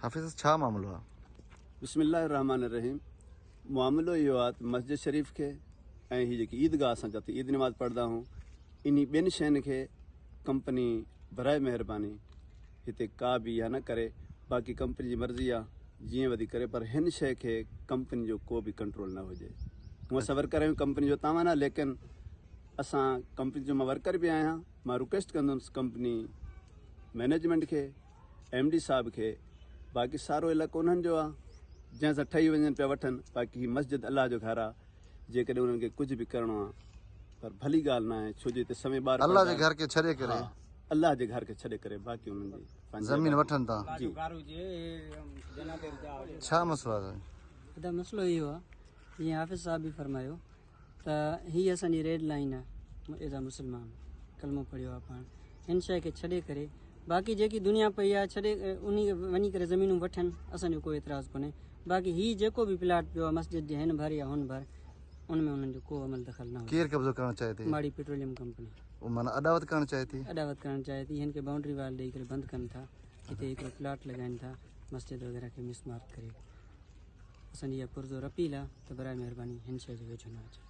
حافظ ڇا معاملو آ؟ بسم الله الرحمٰن الرحيم معاملو اهو آ ته مسجد شريف کي ۽ هي جيڪي عيدگاهه اسان جتي عيد نماز پڙهندا آهيون انهي ٻن شين کي ڪمپني برائي مهرباني هتي ڪا به اها نه ڪري باقي ڪمپني جي مرضي آ جيئن وڌي ڪري پر هن شي کي ڪمپني جو ڪو به ڪنٽرول نه هجي هونء اسان ورڪر آهيون ڪمپني جو تاوان آ ليڪن اسان ڪمپني جو مان ورڪر به آهيان مان رڪويسٽ ڪندس ڪمپني مئنيجمينٽ کي ايم ڊي صاحب کي باقي سارو علائقو انهن جو آ جنهن سان ٺهي وڃن پيا وٺن باقي هي مسجد الله جو گهر آ جيڪڏهن انهن کي ڪجهه به ڪرڻو آ پر ڀلي ڳالهه نه آهي ڇو جو هتي سوين ٻار الله جي گهر کي ڇڏي ڪري ها الله جي گهر کي ڇڏي ڪري باقي انهن جي پنهنجي زمين وٺن ٿا جي ڇا مسئلو آ سائين؟ ادا مسئلو اهو آ جيئن حافظ صاحب به فرمايو ته هي اسان جي ريڊ لائين آ ايز آ مسلمان ڪلمو پڙهيو آ پاڻ هن شيء کي ڇڏي ڪري باقي جيڪي دنيا پئي آ ڇڏي انهي کي وڃي ڪري زمينون وٺن اسان جو ڪو اعتراض ڪونهي باقي هي جيڪو به پلاٽ پيو آ مسجد جي هن ڀر يا هن ڀر ان ۾ انهن جو ڪو عمل دخل نه هجي ڪير قبضو ڪرڻ چاهي ٿي؟ ماڙي پيٽروليم ڪمپني او معنيٰ اڏاوت ڪرڻ چاهي ٿي؟ اڏاوت ڪرڻ چاهي ٿي هن کي بائونڊري وال ڏئي ڪري بند ڪن ٿا هتي هڪڙو پلاٽ لڳائن ٿا مسجد وغيره کي مسمار ڪري اسان جي اها پرزور اپيل آ ته برائي مهرباني هن شيء جي ويجهو نه اچو.